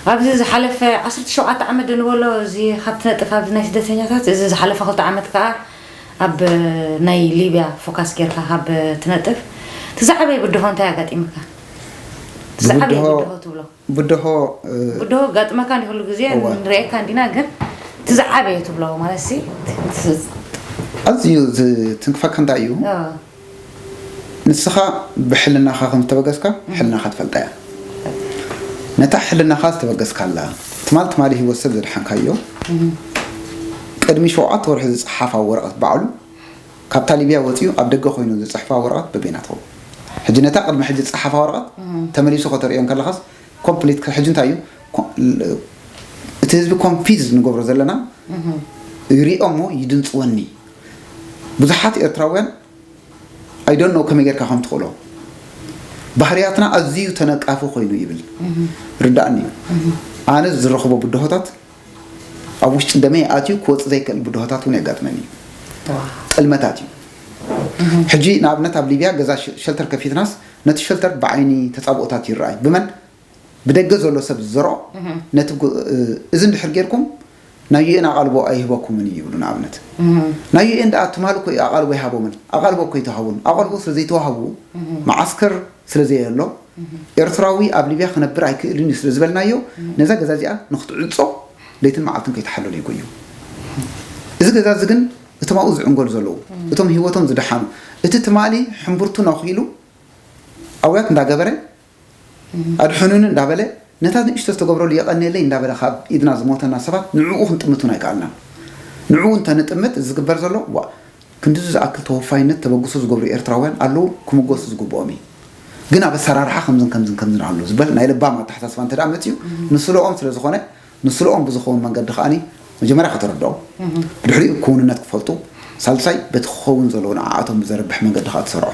ኣብዚ ዝሓለፈ ዓሰርተ ሸውዓተ ዓመት ንበሎ፣ እዚ ካብ ትነጥፍ ኣብዚ ናይ ስደተኛታት፣ እዚ ዝሓለፈ ክልተ ዓመት ከኣ ኣብ ናይ ሊብያ ፎካስ ጌርካ ካብ ትነጥፍ፣ እቲ ዝዓበየ ብድሆ እንታይ ኣጋጢምካ? እቲ ዝዓበየ ብድሆ ትብሎ? ብድሆ ኣጋጥመካ እንዲ ኩሉ ግዜ ንሪኤካ እንዲና፣ ግን እቲ ዝዓበየ ትብሎ ማለት ሲ? ኣዝዩ ዝትንክፈካ እንታይ እዩ? ንስኻ ብሕልናኻ ከም ዝተበገስካ ሕልናኻ ትፈልጣ እያ። ነታ ሕልናኻ ዝተበገስካላ፣ ትማል ትማሊ ህይወት ሰብ ዘድሓንካዮ፣ ቅድሚ ሸውዓተ ወርሒ ዝጸሓፋ ወረቐት ባዕሉ፣ ካብታ ሊብያ ወጺኡ ኣብ ደገ ኮይኑ ዝጽሕፋ ወረቐት በበይና ትኸውን። ሕጂ ነታ ቅድሚ ሕጂ ዝጸሓፋ ወረቐት ተመሊሱ ከተርእዮ እንከለኻስ ኮምፕሊት፣ ሕጂ እንታይ እዩ ኮ-፣ እቲ ህዝቢ ኮንፊዝ ንገብሮ ዘለና፣ ይሪኦሞ ይድንጽወኒ። ብዙሓት ኤርትራውያን፣ I don't know ከመይ ጌርካ ከም ትኽእሎ፣ ባህርያትና ኣዝዩ ተነቃፊ ኮይኑ ይብል። ርዳእኒ እዩ። ኣነ ዝረኽቦ ብድሆታት ኣብ ውሽጢ ደመይ ኣትዩ ክወጽእ ዘይክእል ብድሆታት እውን የጋጥመኒ እዩ። ጥልመታት እዩ። ሕጂ ንኣብነት ኣብ ሊብያ ገዛ ሸ-፣ ሸልተር ከፊትናስ፣ ነቲ ሸልተር ብዓይኒ ተጻብኦታት ይረኣይ። ብመን? ብደገ ዘሎ ሰብ ዝዘርኦ። ነቲ ጎ-፣ እዚ እንድሕር ጌርኩም ናይ ዩ ኤን ኣቓልቦ ኣይህበኩምን እዩ ይብሉ። ንኣብነት ናይ ዩ ኤን ደኣ ትማል እኮ እዩ ኣቓልቦ ይሃቦምን። ኣቓልቦ እኮ ይተሃቡን። ኣቓልቦ ስለ ዘይተዋህቡ፣ መዓስከር ስለ ዘየሎ፣ ኤርትራዊ ኣብ ሊብያ ክነብር ኣይክእልን እዩ ስለ ዝበልናዮ፣ ነዛ ገዛ እዚኣ ንክትዕጾ ለይትን መዓልትን ከይተሓለሉ ይጎዩ። እዚ ገዛ እዚ ግን እቶም ኣብኡ ዝዕንገሉ ዘለዉ፣ እቶም ህይወቶም ዝደሓኑ፣ እቲ ትማሊ ሕምብርቱ ነኺሉ ኣውያት እንዳገበረ፣ ኣድሕኑኒ እንዳበለ፣ ነታ ንእሽቶ ዝተገብረሉ የቐንየለይ እንዳበለ ካብ ኢድና ዝሞተና ሰባት ንዕኡ ክንጥምት እውን ኣይከኣልናን። ንዕኡ እንተንጥምት፣ እዚ ዝግበር ዘሎ፣ ዋ፣ ክንድዚ ዝኣክል ተወፋይነት፣ ተበግሶ ዝገብሩ ኤርትራውያን ኣለዉ፣ ክምጎሱ ዝግብኦም እዩ። ግን ኣብ ኣሰራርሓ ከምዝን ከምዝን ከምዝን ኣሎ ዝበል ናይ ለባም ኣተሓሳስባ እንተ ደኣ መጺኡ፣ ንስለኦም ስለ ዝኾነ፣ ንስለኦም ብዝኸውን መንገዲ ከኣኒ መጀመርያ ከተረድኦም፣ ብድሕሪኡ ክውንነት ክፈልጡ፣ ሳልሳይ በቲ ክኸውን ዘለዎ ንዓኣቶም ብዘርብሕ መንገዲ ከኣ ትሰርዖ።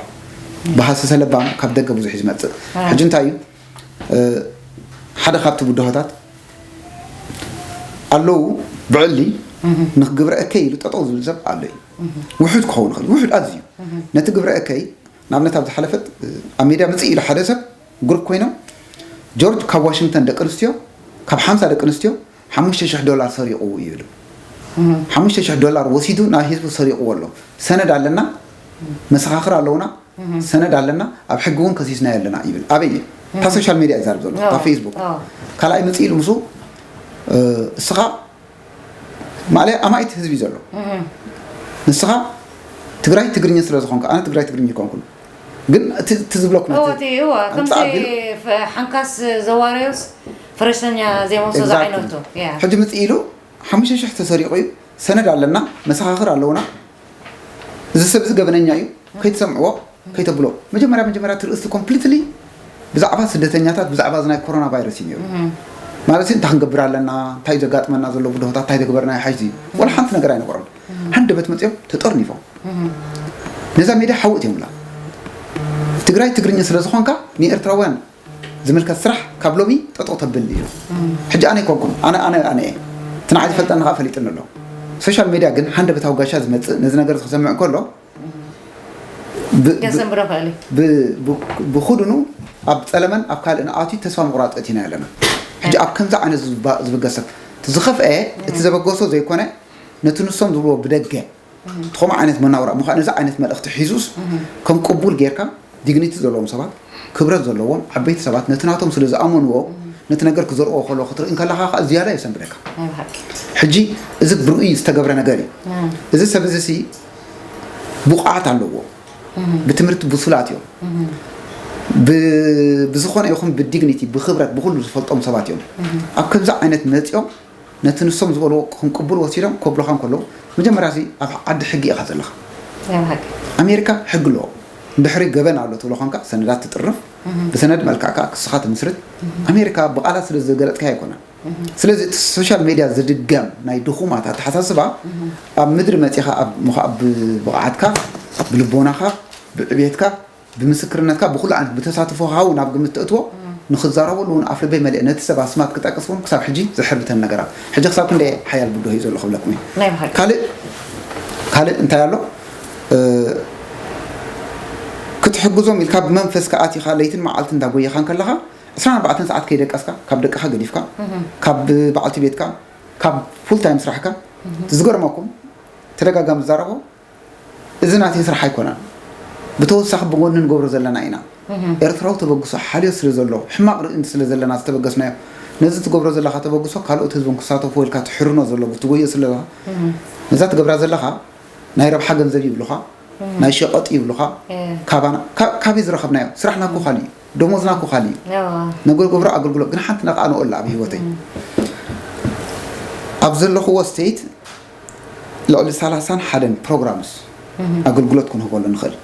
ብሃሰሰ ለባም ካብ ደገ ብዙሕ እዩ ዝመጽእ። ሕጂ እንታይ እዩ፣ እ፣ ሓደ ካብቲ ብድሆታት ኣለዉ፣ ብዕሊ ንግብረ እከይ ኢሉ ጠጠው ዝብል ሰብ ኣሎ እዩ። ውሑድ ክኸውን ይኽእል፣ ውሑድ ኣዝዩ። ነቲ ግብረ እከይ፣ ንኣብነት ኣብ ዝሓለፈት፣ እ፣ ኣብ ሜድያ ምጽእ ኢሉ ሓደ ሰብ፣ ግሩፕ ኮይኖም፣ ጆርጅ ካብ ዋሽንግተን ደቂ ኣንስትዮ፣ ካብ ሓምሳ ደቂ ኣንስትዮ ሓሙሽተ ሽሕ ዶላር ሰሪቑ ይብሉ። ሓሙሽተ ሽሕ ዶላር ወሲዱ ናይ ህዝቡ ሰሪቑዎ ኣሎ። ሰነድ ኣለና፣ መሰኻኽር ኣለውና፣ ሰነድ ኣለና፣ ኣብ ሕጊ እውን ከሲስናዮ ኣለና ይብል። ኣበይ እዩ? እታ ሶሻል ሜድያ ይዛረብ ዘሎ፣ እታ ፌስቡክ። ካልኣይ ምጽእ ኢሉ ምስኡ፣ እ፣ እስኻ ማለ ኣማኢት ህዝቢ ዘሎ። ንስኻ ትግራይ ትግርኛ ስለ ዝኾንካ፣ ኣነ ትግራይ ትግርኛ ይኮንኩን። ግን እቲ፣ እቲ ዝብለኩም እዎ፣ እቲ፣ እቲ፣ እዎ፣ ከምቲ ኣንጻር ግን ፍ-፣ ሓንካስ ዘዋረዮስ ፈረሰኛ ዘይመውሶ exactly። ዝዓይነቱ፣ ያ። ሕጂ ምጽእ ኢሉ ሓሙሽተ ሽሕ ተሰሪቑ እዩ፣ ሰነድ ኣለና፣ መሰኻኽር ኣለውና፣ እዚ ሰብ እዚ ገበነኛ እዩ፣ ከይትሰምዕዎ፣ ከይተብሎ። መጀመርያ፣ መጀመርያ እቲ ርእስቲ ኮምፕሊትሊ ብዛዕባ ስደተኛታት፣ ብዛዕባ እዚ ናይ ኮሮና ቫይረስ እዩ ነይሩ። ማለት እዩ፣ እንታይ ክንገብር ኣለና፣ እንታይ እዩ ዘጋጥመና ዘሎ ብድሆታት፣ እንታይ ተግበርና ይሓይሽ እዩ። ወላ ሓንቲ ነገር ኣይነበሮን። ሃንደበት መጺኦም ተጠርኒፎም። ነዛ ሜድያ ሓዊ እትዮምላ። ትግራይ ትግርኛ ስለ ዝኾንካ፣ ንኤርትራውያን ዝምልከት ስራሕ ካብ ሎሚ ጠጠው ተብል እዩ። ሕጂ ኣነ ኣይኮንኩን፣ ኣነ፣ ኣነ፣ ኣነ እየ። እቲ ንዓይ ዝፈልጠኒ ከኣ ፈሊጥኒ ኣሎ። ሶሻል ሜድያ ግን ሃንደበታዊ ጋሻ ዝመጽእ፣ ነዚ ነገር እዚ ክሰምዕ ከሎ፣ ብ-፣ ብ-፣ ከሰንብሮ ክእል እዩ። ብ-፣ ብ-፣ ብኹድኑ ኣብ ጸለመን ኣብ ካልእን ኣትዩ ተስፋ ምቑራጽ እቲና ኣለና። ሕጂ ኣብ ከምዚ ዓይነት ዝባ-፣ ዝብገስ ሰብ፣ እቲ ዝኸፍአ፣ እቲ ዘበገሶ ዘይኮነ፣ ነቲ ንሶም ዝብልዎ ብደገ፣ እቲ ከምኡ ዓይነት መናውራ ምዃን፣ እዚ ዓይነት መልእኽቲ ሒዙስ፣ ከም ቅቡል ጌርካ፣ ዲግኒቲ ዘለዎም ሰባት፣ ክብረት ዘለዎም ዓበይቲ ሰባት፣ ነቲ ናቶም ስለ ዝኣመንዎ፣ ነቲ ነገር ክዘርኦ ከሎ ክትርኢ እንከለኻ ከኣ ዝያዳ የሰንብደካ። ናይ ብሓቂ። ሕጂ እዚ ብርእይ ዝተገብረ ነገር እዩ። እዚ ሰብ እዚ ሲ ብቕዓት ኣለዎ። ብትምህርቲ ብሱላት እዮም። ብ-፣ ብዝኾነ ይኹን ብዲግኒቲ፣ ብኽብረት፣ ብኹሉ ዝፈልጦም ሰባት እዮም። ኣብ ከምዚ ዓይነት መጺኦም ነቲ ንሶም ዝበልዎ ከም ቅቡል ወሲዶም ከብሉኻ እንከለዉ፣ መጀመርያ ሲ ኣብ ዓዲ ሕጊ ኢኻ ዘለኻ። ናይ ብሓቂ። ኣሜሪካ ሕጊ ኣለዎ። እንድሕሪ ገበን ኣሎ ትብሎ ኾንካ፣ ሰነዳት ትጥርፍ፣ ብሰነድ መልክዕ ከኣ ክስኻ ትምስርት። ኣሜሪካ ብቓላት ስለ ዝገለጽካዮ ኣይኮነን። ስለዚ እቲ ሶሻል ሜድያ ዝድገም ናይ ድኹማት ኣተሓሳስባ ኣብ ምድሪ መጺኻ ኣብ ምዃ-፣ ብብቕዓትካ፣ ብልቦናኻ፣ ብዕቤትካ፣ ብምስክርነትካ ብኹሉ ዓይነት ብተሳትፎኻ እውን ናብ ግምት ተእትዎ፣ ንኽዛረበሉ እውን ኣፍ ልበይ መሊአ ነቲ ሰብ ኣስማት ክጠቅስ እውን ክሳብ ሕጂ ዘሕርብተኒ ነገራት። ሕጂ ክሳብ ክንደይ ሓያል ብድሆ እዩ ዘሎ ክብለኩም እዩ። ናይ ብሓቂ። ካልእ፣ ካልእ እንታይ ኣሎ? እ፣ ክትሕግዞም ኢልካ ብመንፈስካ ኣቲኻ ለይትን መዓልትን እንዳጎየኻ እንከለኻ፣ ዕስራን ኣርባዕተን ሰዓት ከይደቀስካ፣ ካብ ደቅኻ ገዲፍካ፣ ካብ በዓልቲ ቤትካ፣ ካብ ፉል ታይም ስራሕካ፣ ዝገርመኩም፣ ተደጋጋሚ ዝዛረቦ፣ እዚ ናተይ ስራሕ ኣይኮነን፣ ብተወሳኺ ብጎኒ ንገብሮ ዘለና ኢና። ኤርትራዊ ተበግሶ ሓልዮት ስለ ዘሎ፣ ሕማቕ ርእይንት ስለ ዘለና ዝተበገስናዮ፣ ነዚ ትገብሮ ዘለኻ ተበግሶ ካልኦት ህዝብን ክሳተፉ ኢልካ ትሕርኖ ዘሎ ትጎዮ ስለ ዘለኻ፣ ነዛ ትገብራ ዘለኻ ናይ ረብሓ ገንዘብ ይብሉኻ፣ ናይ ሸቐጥ ይብሉኻ። ካባና፣ ካ-፣ ካበይ ዝረኸብናዮ? ስራሕና እኮ ካልእ እዩ፣ ደሞዝና እኮ ካልእ እዩ። ነገር ገብሮ ኣገልግሎት ግን ሓንቲ ነቃ ንኦላ ኣብ ህይወተይ ኣብ ዘለኹዎ ስቴት ልዕሊ ሰላሳን ሓደን ፕሮግራምስ ኣገልግሎት ክንህበሉ ንኽእል።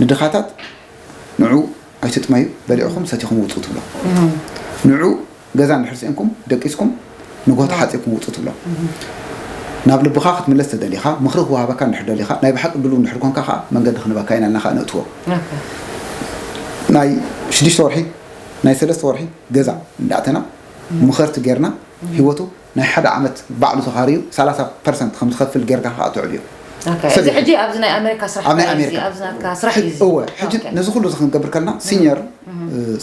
ንድኻታት ንዑ ኣይትጥመዩ፣ በሊዕኹም ሰቲኹም ውፁ ትብሎ። ንዑ ገዛ እንድሕር ስኢንኩም ደቂስኩም ንጎ ተሓፂብኩም ውፁ ትብሎ። ናብ ልብኻ ክትምለስ ተደሊኻ፣ ምኽሪ ክወሃበካ እንድሕር ደሊኻ፣ ናይ ብሓቂ ድሉው እንድሕር ኮንካ ከዓ መንገዲ ክንበካ ኢና ኢልና ከዓ ነእትዎ። ናይ ሽዱሽተ ወርሒ፣ ናይ ሰለስተ ወርሒ ገዛ እንዳእተና ምኸርቲ ጌርና ህይወቱ ናይ ሓደ ዓመት ባዕሉ ተኻርዩ ሰላሳ ፐርሰንት ከም ዝኸፍል ጌርካ ከዓ ትዕብዮ። እዚ ሕጂ ኣብዚ ናይ ኣሜሪካ ስራሕ ኣብ ናይ ኣሜሪካ ኣብዚ ናትካ ስራሕ እዩ። እወ፣ ሕጂ ነዚ ኩሉ እዚ ክንገብር ከለና ሲኒየር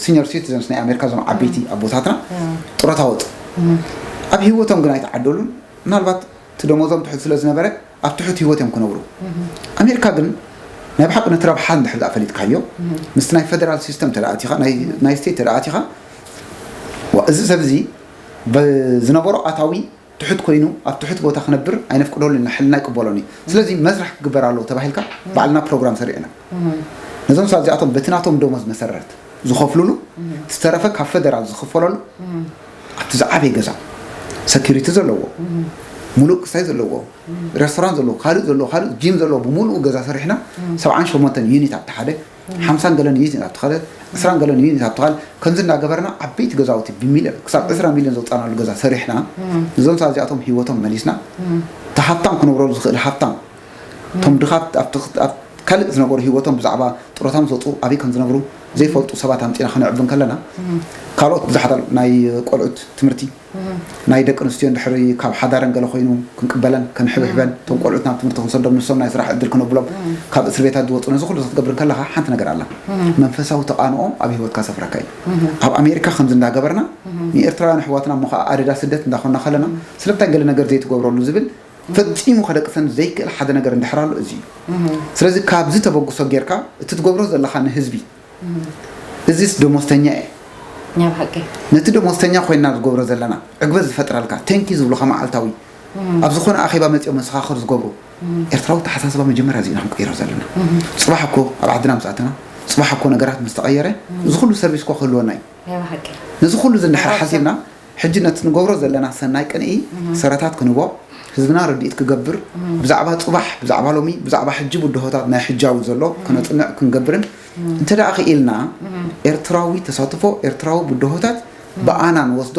ሲኒየር ሲቲዘንስ ናይ ኣሜሪካ እዞም ዓበይቲ ኣቦታትና ጥሮታ ወፁ ኣብ ህይወቶም ግን ኣይተዓደሉን። ምናልባት እቲ ደሞዞም ትሑት ስለ ዝነበረ ኣብ ትሑት ህይወት እዮም ክነብሩ። ኣሜሪካ ግን ናይ ብሓቂ ነቲ ረብሓ እንድሕር ደኣ ፈሊጥካዮ ምስቲ ናይ ፈደራል ሲስተም ተደኣቲኻ ናይ ስቴት ተደኣቲኻ እዚ ሰብ እዚ ዝነበሮ ኣታዊ ትሑት ኮይኑ ኣብ ትሑት ቦታ ክነብር ኣይነፍቅደሉ ኢና፣ ሕልና ኣይቅበሎን እዩ። ስለዚ መስርሕ ክግበር ኣለዎ ተባሂልካ ባዕልና ፕሮግራም ሰሪዕና ነዞም ሰባት እዚኣቶም በቲ ናቶም ደሞዝ መሰረት ዝኸፍሉሉ ዝተረፈ ካብ ፈደራል ዝኽፈለሉ ኣብቲ ዝዓበየ ገዛ ሰኪሪቲ ዘለዎ ሙሉእ ክሳይ ዘለዎ ሬስቶራንት ዘለዎ ካልእ ዘለዎ ካልእ ጂም ዘለዎ ብምሉኡ ገዛ ሰሪሕና ሰብዓን ሸሞንተን ዩኒት ኣብቲ ሓደ ሓምሳን ገለን ዩኒት ኣብቲ ካልእ ዕስራን ገለን ዩኒት ኣብቲ ካልእ ከምዚ እንዳገበርና ዓበይቲ ገዛውቲ ብሚልዮን ክሳብ ዕስራ ሚልዮን ዘውፃናሉ ገዛ ሰሪሕና እዞም ሰባት እዚኣቶም ህይወቶም መሊስና እቲ ሃብታም ክነብረሉ ዝኽእል ሃብታም እቶም ድኻት ኣብቲ ካልእ ዝነበሩ ህይወቶም ብዛዕባ ጥሮታ ምስ ወፁ ኣበይ ከም ዝነብሩ ዘይፈልጡ ሰባት ኣምፂና ክነዕቢ እንከለና ካልኦት ብዙሓት ናይ ቆልዑት ትምህርቲ ናይ ደቂ ኣንስትዮ እንድሕሪ ካብ ሓዳረን ገለ ኮይኑ ክንቅበለን ከንሕብሕበን እቶም ቆልዑት ናብ ትምህርቲ ክንሰዶም ንሶም ናይ ስራሕ ዕድል ክነብሎም ካብ እስር ቤታት ዝወፁ ነዚ ኩሉ ክትገብር እንከለኻ ሓንቲ ነገር ኣላ መንፈሳዊ ተቃንኦ ኣብ ህይወትካ ሰፍረካ እዩ ኣብ ኣሜሪካ ከምዚ እንዳገበርና ንኤርትራውያን ኣሕዋትና እሞ ከዓ ኣደዳ ስደት እንዳኾና ከለና ስለምንታይ ገለ ነገር ዘይትገብረሉ ዝብል ፈፂሙ ከደቅሰን ዘይክእል ሓደ ነገር እንድሕር ኣሎ እዚ እዩ ስለዚ ካብዚ ተበግሶ ጌርካ እቲ ትገብሮ ዘለካ ንህዝቢ እዚስ ደሞዝተኛ እየ ናይ ብሓቂ ነቲ ደሞዝተኛ ኮይና ዝገብሮ ዘለና ዕግበት ዝፈጥረልካ ቴንኪ ዝብሉካ መዓልታዊ ኣብ ዝኾነ ኣኼባ መፂኦም መሰኻኽር ዝገብሩ ኤርትራዊ ተሓሳስባ መጀመርያ እዚና ክንቀይሮ ዘለና ፅባሕ እኮ ኣብ ዓድና ምስ ኣተና ፅባሕ እኮ ነገራት ምስ ተቐየረ እዚ ኩሉ ሰርቪስ እኮ ክህልወና እዩ ናይ ብሓቂ ነዚ ኩሉ እዚ እንድሕር ሓሲብና ሕጂ ነቲ ንገብሮ ዘለና ሰናይ ቅንኢ ሰረታት ክንቦ ህዝብና ርድኢት ክገብር ብዛዕባ ፅባሕ ብዛዕባ ሎሚ ብዛዕባ ሕጂ ብድሆታት ናይ ሕጃዊ ዘሎ ክነፅንዕ ክንገብርን እንተ ደኣ ክኢልና ኤርትራዊ ተሳትፎ ኤርትራዊ ብድሆታት ብኣና ንወስዶ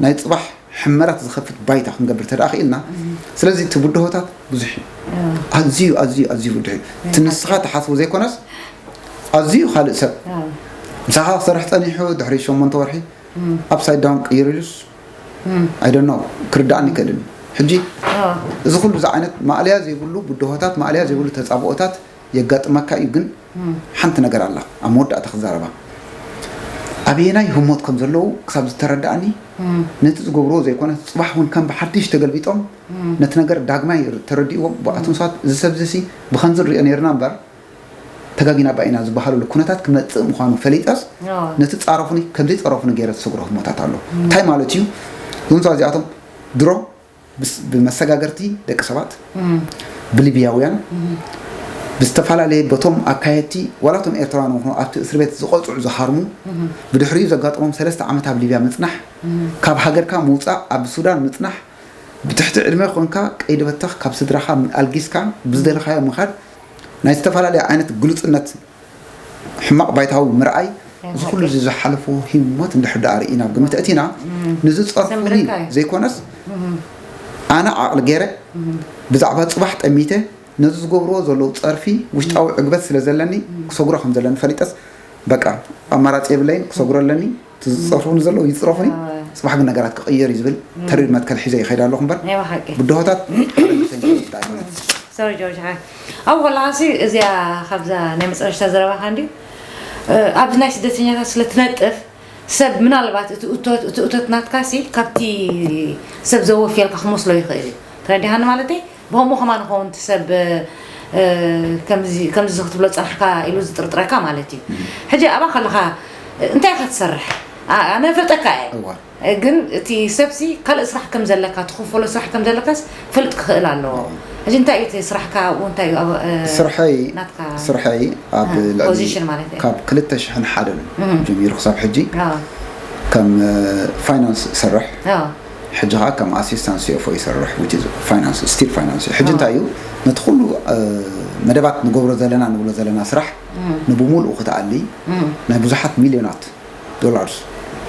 ናይ ፅባሕ ሕመረት ዝኸፍት ባይታ ክንገብር እንተ ደኣ ክኢልና ስለዚ እቲ ብድሆታት ብዙሕ እዩ ኣዝዩ ኣዝዩ ኣዝዩ ብድሕ እዩ እቲ ንስኻ ትሓስቦ ዘይኮነስ ኣዝዩ ካልእ ሰብ ምሳኻ ክሰርሕ ፀኒሑ ድሕሪ ሸሞንተ ወርሒ ኣፕሳይድ ዳውን ቅይር ኢሉስ ኣይደኖ ክርዳእን ይክእልን ሕጂ እዚ ኩሉ እዚ ዓይነት ማእለያ ዘይብሉ ብድሆታት ማእለያ ዘይብሉ ተፃብኦታት የጋጥመካ እዩ ግን ሓንቲ ነገር ኣላ ኣብ መወዳእታ ክዛረባ ኣበየናይ ህሞት ከም ዘለዉ ክሳብ ዝተረዳእኒ ነቲ ዝገብርዎ ዘይኮነ ፅባሕ እውን ከም ብሓድሽ ተገልቢጦም ነቲ ነገር ዳግማይ ተረዲእዎም ብኣቶም ሰባት እዚ ሰብ እዚ ብከምዚ ንሪኦ ነይርና እምበር ተጋጊና ባኢና ዝበሃለሉ ኩነታት ክመፅእ ምዃኑ ፈሊጠስ ነቲ ፃረፉኒ ከምዘይፀረፉኒ ገይረ ዝሰግሮ ህሞታት ኣሎ እንታይ ማለት እዩ እዞም ሰባት እዚኣቶም ድሮ ብመሰጋገርቲ ደቂ ሰባት ብሊብያውያን ብዝተፈላለየ በቶም ኣካየድቲ ዋላቶም ኤርትራውያን ኾኑ ኣብቲ እስር ቤት ዝቐፅዑ ዝሃርሙ ብድሕሪኡ ዘጋጥሞም ሰለስተ ዓመት ኣብ ሊብያ ምፅናሕ ካብ ሃገርካ ምውፃእ ኣብ ሱዳን ምፅናሕ ብትሕቲ ዕድመ ኮንካ ቀይዲ በተኽ ካብ ስድራኻ ኣልጊስካ ብዝደለኻዮ ምኻድ ናይ ዝተፈላለየ ዓይነት ግሉፅነት ሕማቕ ባይታዊ ምርኣይ እዚ ኩሉ እዚ ዝሓለፎ ህሞት እንድሕር ደኣ ርኢና ኣብ ግምት ኣእቲና ንዝፀርፉኒ ዘይኮነስ ኣነ ዓቕሊ ገይረ ብዛዕባ ፅባሕ ጠሚተ ነዚ ዝገብርዎ ዘለዉ ፀርፊ ውሽጣዊ ዕግበት ስለ ዘለኒ ክሰግሮ ከም ዘለኒ ፈሊጠስ በቃ ኣማራፂ የብለይን ክሰግሮ ኣለኒ እቲ ዝፀርፉኒ ዘለዉ ይፅረፉኒ ፅባሕ ግን ነገራት ክቕየር እዩ ዝብል ተሪር መትከል ሒዘ ይኸይድ ኣለኹ እምበር ናይ ብሓቂ ብድሆታት ሓደ ግሰኛ ዝወስድ ኣይኮነን። ሶሪ ጆርጅ ሓ ኣብ ከለኻሲ እዚኣ ካብዛ ናይ መፀረሽታ ዘረባኻ እንድዩ እ፣ ኣብዚ ናይ ስደተኛታት ስለ ትነጥፍ ሰብ ምናልባት እቲ እቶት እቲ እቶት ናትካ ሲ ካብቲ ሰብ ዘወፍየልካ ክመስሎ ይኽእል እዩ። ተረዲኻኒ ማለተይ? ብኸምኡ ከማን ኸውን እቲ ሰብ ከምዚ ከምዚ ክትብሎ ጸናሕካ ኢሉ ዝጥርጥረካ ማለት እዩ። ሕጂ ኣብኣ ከለኻ እንታይ ኢኻ ትሰርሕ? ኣነ እፈልጠካ እየ። ግን እቲ ሰብሲ ካልእ ስራሕ ከም ዘለካ ትኽፈሎ ስራሕ ከም ዘለካስ ክፈልጥ ክኽእል ኣለዎ። ሕጂ እንታይ እዩ እቲ ስራሕካ ኣብኡ እንታይ እዩ ኣብ- ስርሐይ ናትካ ስርሐይ ኣብ ልዕሊ ፖዚሽን ማለት እዩ። ካብ ክልተ ሽሕን ሓደን ጀሚሩ ክሳብ ሕጂ ከም ፋይናንስ እሰርሕ። ሕጂ ከዓ ከም ኣሲስታንት ሲኤፍኦ ይሰርሕ። ፋይናንስ ስቲል ፋይናንስ ሕጂ እንታይ እዩ ነቲ ኩሉ መደባት ንገብሮ ዘለና ንብሎ ዘለና ስራሕ ንብሙሉኡ ክትኣሊ ናይ ብዙሓት ሚልዮናት ዶላርስ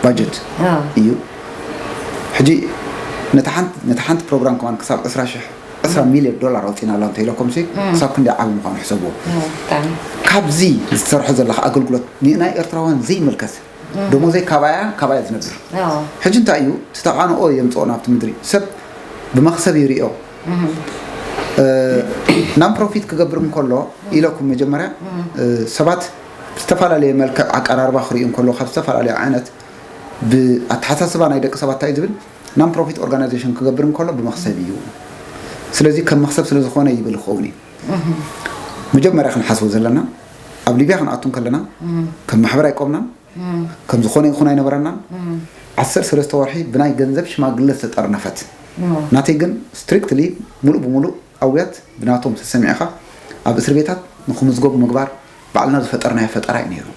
ባጀት እዩ። ሕጂ ነቲ ሓንቲ ፕሮግራም ከማን ክሳብ ዕስራ ሽሕ ዕስራ ሚልዮን ዶላር ኣውፂና ኣላ እንተኢለኩም ሲ ክሳብ ክንደይ ዓቢ ምዃኑ ሕሰብዎ። ካብዚ ዝሰርሖ ዘለካ ኣገልግሎት ንናይ ኤርትራውያን ዘይምልከት ደሞዘይ ካባያ ካባያ ዝነብር ሕጂ እንታይ እዩ እቲ ተቓንኦ የምፅኦ ናብቲ ምድሪ ሰብ ብመክሰብ ይሪኦ። ናን ፕሮፊት ክገብር እንከሎ ኢለኩም መጀመርያ ሰባት ብዝተፈላለየ መልክዕ ኣቀራርባ ክርእዩ እንከሎ ካብ ዝተፈላለዩ ዓይነት ብኣተሓሳስባ ናይ ደቂ ሰባት እንታይ ዝብል ናን ፕሮፊት ኦርጋናይዜሽን ክገብር እንከሎ ብመክሰብ እዩ። ስለዚ ከም መክሰብ ስለዝኾነ ይብል ይኸውን እዩ። መጀመርያ ክንሓስቦ ዘለና ኣብ ሊብያ ክንኣቱ እንከለና ከም ማሕበር ኣይቆምናን። ከም ዝኾነ ይኹን ኣይነበረናን። ዓሰርተ ሰለስተ ወርሒ ብናይ ገንዘብ ሽማግለ ዝተጠርነፈት ናተይ ግን ስትሪክትሊ ሙሉእ ብሙሉእ ኣውያት ብናቶም ተሰሚዕኻ ኣብ እስር ቤታት ንክምዝገቡ ምግባር ባዕልና ዝፈጠርናዮ ፈጠራ እዩ ነይሩ።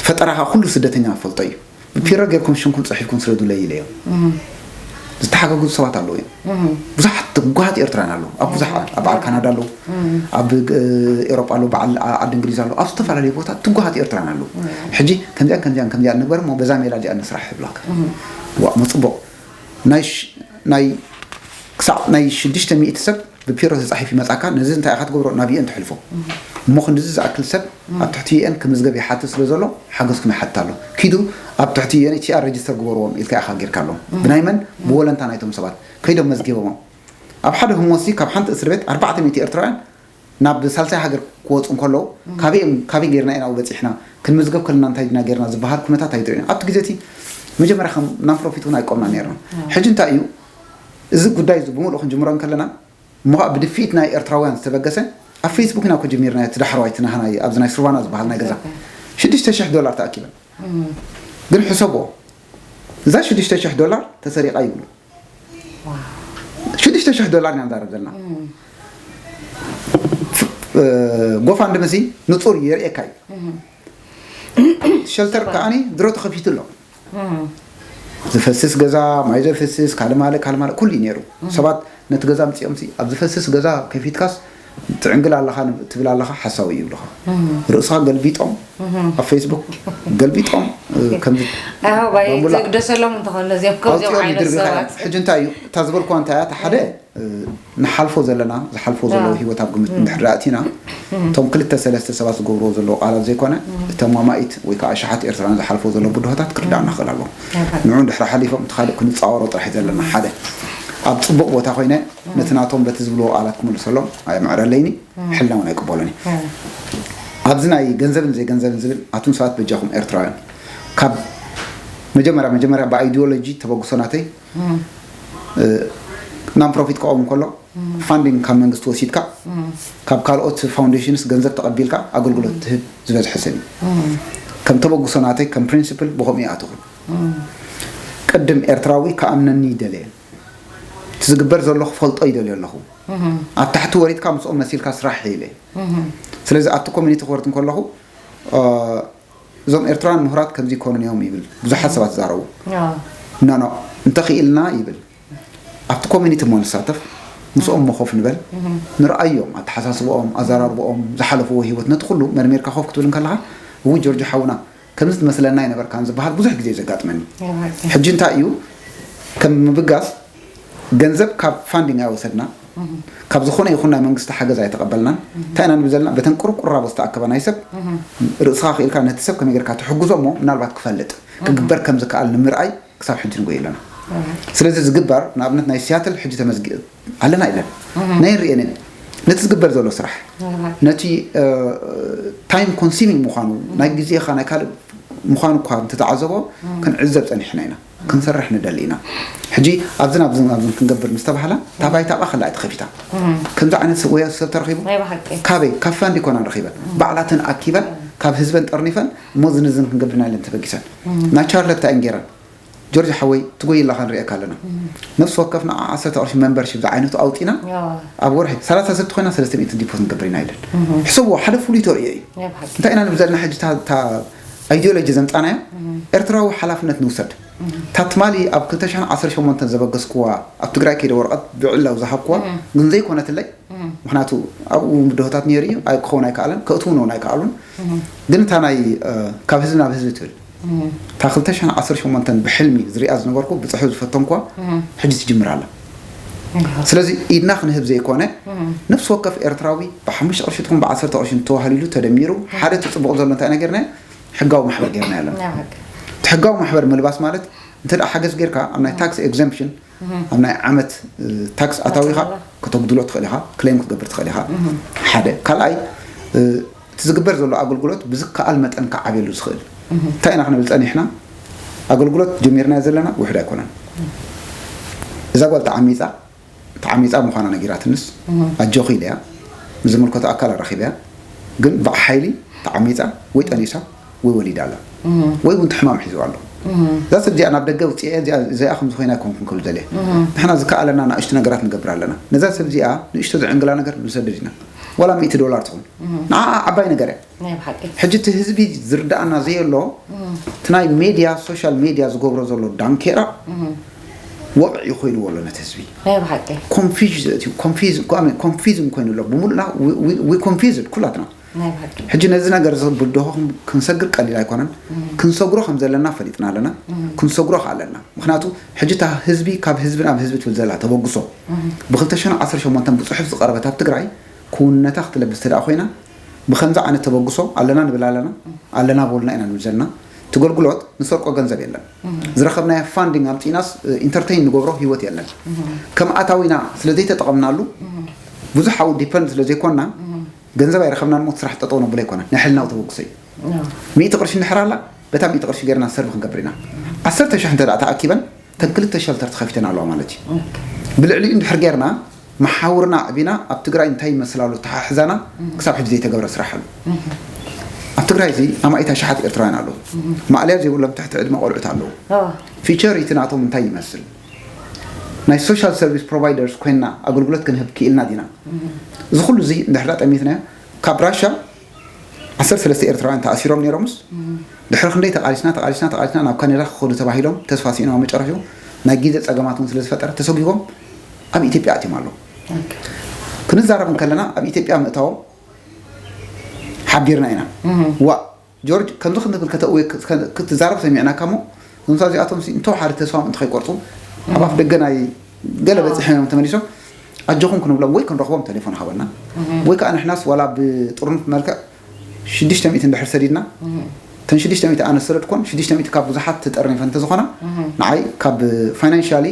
ፈጠራ ከዓ ኩሉ ስደተኛ ፈልጦ እዩ። ብፒሮ ጌርኩም ሽምኩም ፅሒፍኩም ስረዱለይ ኢለዮም። ዝተሓጋገዙ ሰባት ኣለዉ እዮም። ብዙሓት ትጉሃት ኤርትራውያን ኣለዉ ኣብ ብዙሕ ኣብ በዓል ካናዳ ኣለዉ፣ ኣብ ኤሮጳ ኣለዉ፣ በዓል ዓዲ እንግሊዝ ኣለዉ፣ ኣብ ዝተፈላለዩ ቦታ ትጉሃት ኤርትራውያን ኣለዉ። ሕጂ ከምዚኣን ከምዚኣን ከምዚኣን ንግበር እሞ በዛ ሜላ እዚኣ ንስራሕ ይብላካ። ዋ ምፅቡቕ ናይ ክሳዕ ናይ ሽዱሽተ ሚእቲ ሰብ ብፒሮ ተፃሒፉ ይመፃካ። ነዚ እንታይ ኢኻ ትገብሮ ናብ ዩኤን ትሕልፎ እሞ ክንድዚ ዝኣክል ሰብ ኣብ ትሕቲ ዩኤን ክምዝገብ ይሓትት ስለ ዘሎ ሓገዝኩም ይሓትት ኣሎ። ኪዱ ኣብ ትሕቲ ዩኤንኤችሲኣር ሬጅስተር ግበርዎም ኢልካ ኢኻ ጌርካ ኣለዎም። ብናይ መን ብወለንታ ናይቶም ሰባት ከይዶም መዝጊቦሞም። ኣብ ሓደ ህሞሲ ካብ ሓንቲ እስር ቤት ኣርባዕተ ሚእቲ ኤርትራውያን ናብ ሳልሳይ ሃገር ክወፁ እንከለዉ ካበይ ጌርና ኢና በፂሕና ክንምዝገብ ከለና እንታይ ድና ጌርና ዝበሃል ኩነታት ኣይትርእዩን። ኣብቲ ግዜ እቲ መጀመርያ ከም ናን ፕሮፊት እውን ኣይቆምና ነርና። ሕጂ እንታይ እዩ እዚ ጉዳይ እዚ ብምሉእ ክንጅምሮ እንከለና እሞ ከዓ ብድፍኢት ናይ ኤርትራውያን ዝተበገሰ ኣብ ፌስቡክ ኢና ኮ ጀሚርና እቲ ዳሕረዋይ እቲ ናህና ኣብዚ ናይ ሱርባና ዝበሃል ናይ ገዛ ሽዱሽተ ሽሕ ዶላር ተኣኪበን። ግን ሕሰቦ እዛ ሽዱሽተ ሽሕ ዶላር ተሰሪቃ ይብሉ ሽዱሽተ ሽሕ ዶላር ኢና ንዛረብ ዘለና። ጎፋንድምሲ ንፁር የርእየካ እዩ። ሸልተር ከዓኒ ድሮ ተኸፊቱ ኣሎ። ዝፈስስ ገዛ ማይ ዘፍስስ ካልማለ ካልማለ ኩሉ እዩ ነይሩ። ሰባት ነቲ ገዛ ምፅኦም ሲ ኣብ ዝፈስስ ገዛ ከፊትካስ ትዕንግል ኣለኻ ትብል ኣለኻ ሓሳዊ እዩ ይብልኻ። ርእስኻ ገልቢጦም ኣብ ፌስቡክ ገልቢጦም ከምዚ ዘግደሰሎም እንተኾነ ነዚኦም ከዚኦም ዓይነት ሰባት ሕጂ እንታይ እዩ እታ ዝበልኩዋ እንታይ እያ ሓደ ንሓልፎ ዘለና ዝሓልፎ ዘለዉ ህይወት ኣብ ግምት እንድሕር ኣእቲና እቶም ክልተ ሰለስተ ሰባት ዝገብርዎ ዘለዉ ቃላት ዘይኮነ እቶም ኣማኢት ወይ ከዓ ኣሽሓት ኤርትራውያን ዝሓልፎ ዘለዉ ብድሆታት ክርዳእና ክእል ኣለዎ። ንዑ እንድሕር ሓሊፎም እቲ ካልእ ክንፃወሮ ጥራሕ እዩ ዘለና ሓደ ኣብ ፅቡቅ ቦታ ኮይነ ነቲ ናቶም በቲ ዝብልዎ ቃላት ክምልሰሎም ኣየምዕረለይኒ ሕልና እውን ኣይቅበሎን እዩ። ኣብዚ ናይ ገንዘብን ዘይገንዘብን ዝብል ኣቱም ሰባት በጃኹም ኤርትራውያን ካብ መጀመርያ መጀመርያ ብኣይዲዮሎጂ ተበግሶ ናተይ ናን ፕሮፊት ክኸውን ከሎ ፋንዲንግ ካብ መንግስቲ ወሲድካ ካብ ካልኦት ፋውንዴሽንስ ገንዘብ ተቐቢልካ ኣገልግሎት ትህብ ዝበዝሐ ሰብ እዩ። ከም ተበግሶ ናተይ ከም ፕሪንስፕል ብኸምኡ ይኣተኹ። ቅድም ኤርትራዊ ክኣምነኒ ይደለየ እቲ ዝግበር ዘሎ ክፈልጦ ይደልዮ ኣለኹ። ኣብ ታሕቲ ወሪድካ ምስኦም መሲልካ ስራሕ ኢለ። ስለዚ ኣብቲ ኮሚኒቲ ክወርድ እንከለኹ እዞም ኤርትራውያን ምሁራት ከምዚ ይኮኑን እዮም ይብል ብዙሓት ሰባት ይዛረቡ። ኖ ኖ እንተኽኢልና ይብል ኣብቲ ኮሚኒቲ እሞ ንሳተፍ ምስኦም እሞ ኮፍ ንበል ንርኣዮም ኣተሓሳስብኦም ኣዘራርብኦም ዝሓለፍዎ ህይወት ነቲ ኩሉ መርሚርካ ኮፍ ክትብል እንከለኻ እው ጆርጆ ሓውና ከምዚ ትመስለና ኣይነበርካን ዝበሃል ብዙሕ ግዜ እዩ ዘጋጥመኒ። ሕጂ እንታይ እዩ ከም ምብጋስ ገንዘብ ካብ ፋንዲንግ ኣይወሰድና ካብ ዝኾነ ይኹን ናይ መንግስቲ ሓገዝ ኣይተቐበልናን። እንታይ ኢና ንብል ዘለና በተን ቁሩብ ቁራቦ ዝተኣከበ ናይ ሰብ ርእስኻ ክኢልካ ነቲ ሰብ ከመይ ጌርካ ትሕግዞ እሞ ምናልባት ክፈልጥ ክግበር ከም ዝከኣል ንምርኣይ ክሳብ ሕጂ ንጎይ ኣለና። ስለዚ ዝግበር ንኣብነት ናይ ሲያትል ሕጂ ተመዝጊ ኣለና ኢለን ናይ ርእየንን ነቲ ዝግበር ዘሎ ስራሕ ነቲ ታይም ኮንሲሚንግ ምዃኑ ናይ ግዜኻ ናይ ካልእ ምዃኑ እኳ እንተተዓዘቦ ክንዕዘብ ጸኒሕና ኢና። ክንሰርሕ ንደሊ ኢና። ሕጂ ኣብዝን ኣብዝን ኣብዝን ክንገብር ምስ ተባህላ እታ ባይታ ኣብኣ ከላ እያ ተኸፊታ። ከምዚ ዓይነት ሰብ ወይ ሰብ ተረኺቡ ናይ ብሓቂ ካበይ ካብ ፋንድ ይኮናን ረኺበን ባዕላተን ኣኪበን ካብ ህዝበን ጠርኒፈን እሞ ዝንዝን ክንገብርና ኢለን ተበጊሰን። ናይ ቻርለታ እንጌራን ጆርጅ ሓወይ ትጎይላኻ ንሪእካ ኣለና። ነፍሲ ወከፍና ዓሰርተ ቅርሺ መንበርሺፕ ዝዓይነቱ ኣውፂና ኣብ ወርሒ ሰላሳ ሰብ ተኮይና ሰለስተ ሚእቲ ዲፖት ንገብር ኢና ኢለን። ሕሰብዎ ሓደ ፍሉይ ተርእዮ እዩ። እንታይ ኢና ንብል ዘለና ሕጂ እታ ኣይዲዮሎጂ ዘምፃናዮ ኤርትራዊ ሓላፍነት ንውሰድ። እታ ትማሊ ኣብ ክልተ ሽሕን ዓሰርተ ሸሞንተን ዘበገስኩዋ ኣብ ትግራይ ከይደ ወረቐት ብዕላው ዝሃብኩዋ ግን ዘይኮነትለይ ምክንያቱ ኣብኡ ድሆታት ነይሩ እዩ ክኸውን ኣይከኣለን ከእትውን እውን ኣይከኣሉን። ግን እታ ናይ ካብ ህዝቢ ናብ ህዝቢ ትብል እታ ክልተ ሽሕን ዓሰርተ ሸሞንተን ብሕልሚ ዝሪኣ ዝነበርኩ ብፅሑፍ ዝፈተንኩዋ ሕጂ ትጅምር ኣላ። ስለዚ ኢድና ክንህብ ዘይኮነ ነፍሲ ወከፍ ኤርትራዊ ብሓሙሽተ ቅርሺ ትኹን ብዓሰርተ ቅርሺ ተዋህሊሉ ተደሚሩ ሓደ እቲ ፅቡቕ ዘሎ እንታይ ኢና ጌርናዮ? ሕጋዊ ማሕበር ጌርና ኣለና። እቲ ሕጋዊ ማሕበር ምልባስ ማለት እንተ ሓገዝ ጌርካ ኣብ ናይ ታክስ ኤግዘምፕሽን ኣብ ናይ ዓመት ታክስ ኣታዊኻ ከተጉድሎ ትኽእል ኢኻ፣ ክሌም ክትገብር ትኽእል ኢኻ። ሓደ ካልኣይ እቲ ዝግበር ዘሎ ኣገልግሎት ብዝከኣል መጠን ክዓብየሉ ዝኽእል እንታይ ኢና ክንብል ጸኒሕና? ኣገልግሎት ጀሚርናዮ ዘለና ውሕድ ኣይኮነን። እዛ ጓል ተዓሚጻ ተዓሚጻ ምዃና ነጊራትንስ ኣጆኺ ኢለያ ምስ ዝምልከቶ ኣካል ኣራኺበያ ግን ብሓይሊ ተዓሚጻ ወይ ጠኒሳ ወይ ወሊዳ ኣላ ወይ እውን ሕማም ሒዝዋ ኣሎ። እዛ ሰብ እዚኣ ናብ ደገ ውፅአ እዚኣ ከም ዝኾይና ኣይኮንኩን ክብል ደልየ። ንሕና ዝከኣለና ንእሽቱ ነገራት ንገብር ኣለና። ነዛ ሰብ እዚኣ ንእሽቶ ዝዕንግላ ነገር ንሰደድ ኢና። ዋላ ሚእቲ ዶላር ትኹን ንዓ ዓባይ ነገር እያ። ናይ ብሓቂ ሕጂ እቲ ህዝቢ ዝርዳኣና ዘየሎ እቲ ናይ ሜድያ ሶሻል ሜድያ ዝገብሮ ዘሎ ዳንኬራ ወቕዒ ኮይንዎ ኣሎ ነቲ ህዝቢ ናይ ብሓቂ ኮንፊዝ ኮይኑ ኣሎ ብምሉእና ኮንፊዝ ኩላትና ናይ ብሓቂ ሕጂ ነዚ ነገር እዚ ብድሆ ክንሰግር ቀሊል ኣይኮነን። ክንሰግሮ ከም ዘለና ፈሊጥና ኣለና። ክንሰግሮ ከ ኣለና ምክንያቱ ሕጂ እታ ህዝቢ ካብ ህዝቢ ናብ ህዝቢ ትብል ዘላ ተበግሶ ብ ክልተ ሽሕን ዓሰርተ ሸሞንተን ብፅሑፍ ዝቐረበት ኣብ ትግራይ ክውንነታ ክትለብስ ተደኣ ኮይና ብከምዚ ዓይነት ተበግሶ ኣለና ንብል ኣለና ኣለና በሉና ኢና ንብል ዘለና። እቲ ገልግሎት ንሰርቆ ገንዘብ የለን። ዝረኸብናዮ ፋንዲንግ ኣምፂእናስ ኢንተርቴይን ንገብሮ ህይወት የለን። ከም ኣታዊና ስለዘይተጠቐምናሉ ብዙሕ ኣብኡ ዲፐንድ ስለዘይኮንና ገንዘብ ኣይረኸብናን ሞ እቲ ስራሕ ጠጠው ነብሎ ኣይኮነን። ናይ ሕልናዊ ተበግሶ እዩ። ሚእቲ ቅርሺ እንድሕር ኣላ በታ ሚእቲ ቅርሺ ገይርና ሰርቪ ክንገብር ኢና። ዓሰርተ ሽሕ እንተ ደኣ ተኣኪበን እተን ክልተ ሸልተር ተኸፊተን ኣለዋ ማለት እዩ። ብልዕሊኡ እንድሕር ጌርና መሓውርና ኣዕቢና ኣብ ትግራይ እንታይ ይመስል ኣሎ ኣተሓሕዛና ክሳብ ሕጂ ዘይተገብረ ስራሕ ኣሎ። ኣብ ትግራይ እዚ ኣማኢት ኣሽሓት ኤርትራውያን ኣለዉ። ማእለያ ዘይብሎም ትሕቲ ዕድመ ቆልዑት ኣለዉ። ፊቸር እቲ ናቶም እንታይ ይመስል? ናይ ሶሻል ሰርቪስ ፕሮቫይደርስ ኮይንና ኣገልግሎት ክንህብ ክኢልና ዲና? እዚ ኩሉ እዚ እንድሕር ዳ ጠሚትናዮ ካብ ራሻ ዓሰርተ ሰለስተ ኤርትራውያን ተኣሲሮም ነይሮምስ ድሕሪ ክንደይ ተቓሊስና ተቓሊስና ተቓሊስና ናብ ካናዳ ክኸዱ ተባሂሎም ተስፋ ስኢኖም ኣብ መጨረሽኡ ናይ ግዜ ጸገማት እውን ስለ ዝፈጠረ ተሰጒጎም ኣብ ኢትዮጵያ ኣትዮም ኣለዉ። ክንዛረብ እንከለና ኣብ ኢትዮጵያ ምእታዎም ሓቢርና ኢና። ዋ ጆርጅ ከምዚ ክንብል ከተእውየ ክትዛረብ ሰሚዕናካ እሞ እዞም እዚኣቶም እንተወሓደ ተስፋም እንተኸይቆርፁ ኣብ ኣፍ ደገ ናይ ገለ በፂሖም እዮም ተመሊሶም ኣጆኹም ክንብሎም ወይ ክንረኽቦም ቴሌፎን ሃበና ወይ ከዓ ንሕናስ ዋላ ብጥርኑፍ መልክዕ ሽዱሽተ ሚእቲ እንድሕር ሰዲድና እተን ሽዱሽተ ሚእቲ ኣነ ዝሰደድኮን ሽዱሽተ ሚእቲ ካብ ብዙሓት ተጠርኒፈ እንተዝኾና ንዓይ ካብ ፋይናንሻሊ